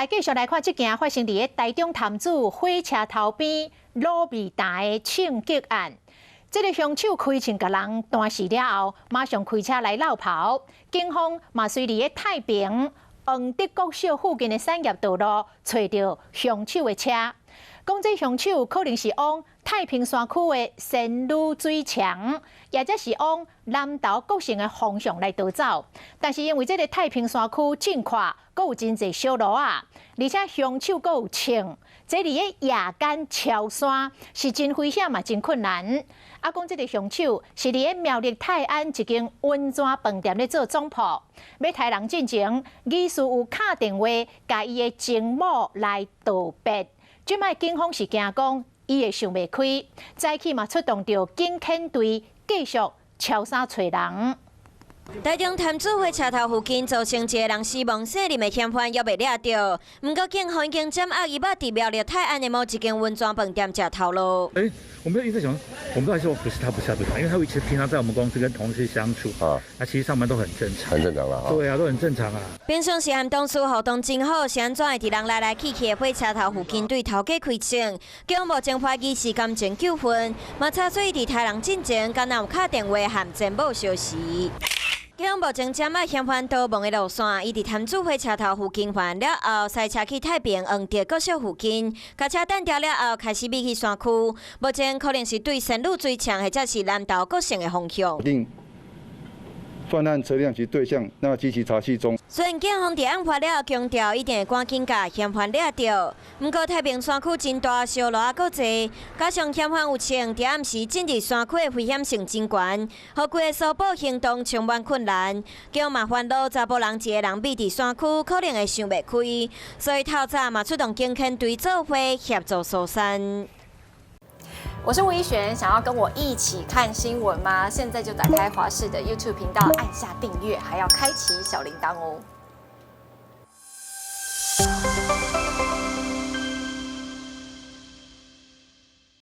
來繼續來看這件發生佇台中潭子火車頭邊滷味店的槍擊案。這個兇手開槍共人彈死了後，馬上開車來落跑。警方嘛隨佇太平黃竹國小附近的產業道路揣著兇手的車。講這兇手可能是往太平山區的仙女水牆，抑者是往南投國姓的方向來逃走。但是因為這个太平山區真闊，閣有真濟小路仔，而且兇手閣有槍，這佇咧夜間抄山是真危險嘛，真困難。啊，講這个兇手是佇咧苗栗泰安一間溫泉飯店咧做總鋪，欲刣人進前，疑似有敲電話共伊的情某來道別。這擺警方是驚講伊會想袂開，早起嘛出動著警犬隊繼續抄山揣人。台中潭子火車頭附近造成一个人死亡，姓林的嫌犯猶未掠著。毋過警方已經掌握伊捌佇苗栗泰安的某一間溫泉飯店食頭路。欸，我們一直在想，我們都還說不是他，不是他，不是他，因為他其實平常在我們公司跟同事相處啊，那其實上班都很正常，很正常啦。對啊，都很正常啊。平常時和同事互動真好，是按怎會佇人來來去去的火車頭附近對頭家開槍？警方目前懷疑是感情糾紛，嘛查追佇刣人進前，敢若有敲電話和前某相識。警方目前掌握嫌犯逃亡的路線，伊佇潭子火車頭附近犯案了後，駛車去太平黃竹國小附近，共車擋牢了後，開始覕去山區。目前可能是對仙女水牆，或者是南投國姓的方向。犯案車輛及對象，那積極查緝中。雖然警方佇案發了後強調，一定會趕緊共嫌犯掠著。毋過太平山區真大，小路仔閣濟，加上嫌犯有槍，佇暗時進入山區的危險性真懸，予規个搜捕行動充滿困難。警方嘛煩惱查埔人一个人覕佇山區，可能會想袂開，所以透早嘛出動警犬隊做伙協助搜山。我是吳怡璇，想要跟我一起看新聞嗎？現在就打開華視的 YouTube 頻道，按下訂閱，還要開啟小鈴鐺哦。